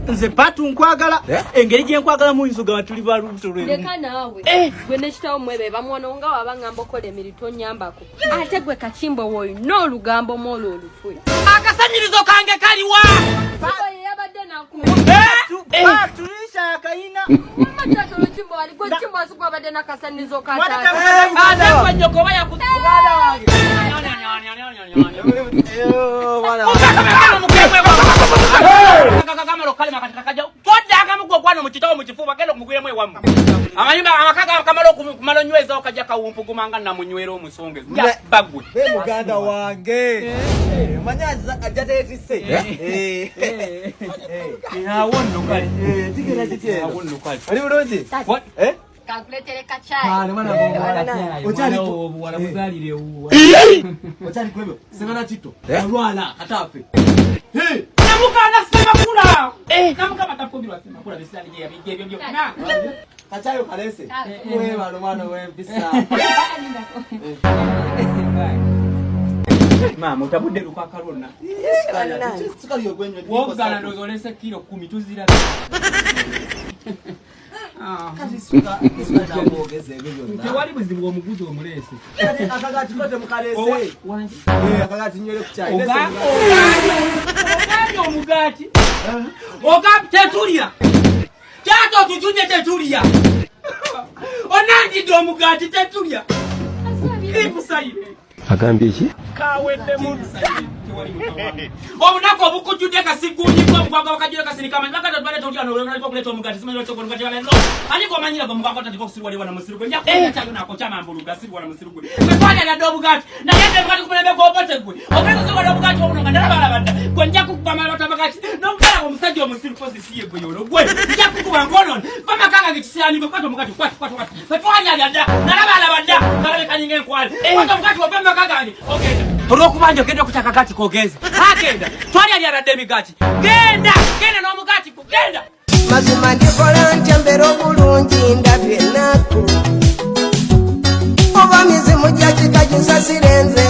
Nze Patu nkwagala engeri gye nkwagala muyinza ogamba tuli ba lubuto lwe lumu. Leka naawe. Gwe ne kitawo mwebe bamwono nga waba ngamba okola emirimu tonyambako. Ate gwe Kachimbo woyina olugambo mwolwo olufwe. Akasanyirizo kange kaliwa? Patu yabadde naku. Patu Isha akayina. Mama tata olukimbo wali gwe Chimbo asukwa abadde nakasanyirizo ka tata. Ate gwe nnyoko oba yaku- Amayumba amaka kamala okumala onywezawo kajja kawumpuguma nga namunywera omusonge bagwe muganda wange manyi ajja teetisse. Awo nno kale. Kigenda kiti eno? Awo nno kale. Oli bulungi? Kankuleetere kachayi. Obuwala buzaalire ewuwa. Okyali kwebyo sengana kito alwala kataafe. Namuganda Ssemakula, namugamba tafumbirwa Ssemakula bisirani gye yabijja ebyo byonna. Kachayo kalese webalo mwana wempisa. Maama otabudde lukwaka lwonna. Sukali ogwenywa. Wogana ndowooza olese kiro 10 tuzira. Kati suka namwogeza ebyo byonna. Tewali buzibu, omuguzi omuleese. Kati akagati ko temukalese. Wangi. Akagati nywere ku kyayi. Ogambye omugaati, ogambye tetulya. Taata otujunye tetulya, onangidde omugaati tetulya. Kimusayire. Agambye ki? Kaweddemu obunaku obukujjudde kasigunyiko omugwaga wakajjudde kasinika amanyi baganda tubadde tolya nolwetandika okuleeta omugaati simanyi lwaki omugaati wala ani gomanyira gwe mugwaga otandika okusirwalira wala musiru gwe nja kuleeta kyayo nako kyamambuluga sirwala musiru gwe gwe twalya dda obugaati naye dde omugaati ku mulembe gw'obote gwe ogenda osirwala obugaati obuno nga ndalabalaba dda gwe nja kukuba malota amagaati n'omugala omusajja omusiru kozi siye gwe yono gwe nja kukuba nkonono bamaka gange kisiraniko kwata omugaati kwata kwata kwata ffe twalya dda nalabalaba dda kalabe kalinga enkwale kwata omugaati wava mu maka gange ogenda olwokuba nti ogenda okutaka gati kogenze agenda twalyalyala dda emigaati genda genda n'omugaati gwo genda. Mazima ndikola ntya mbeera obulungi ndabye ennaku oba mizimu gya kika ginsasire nze.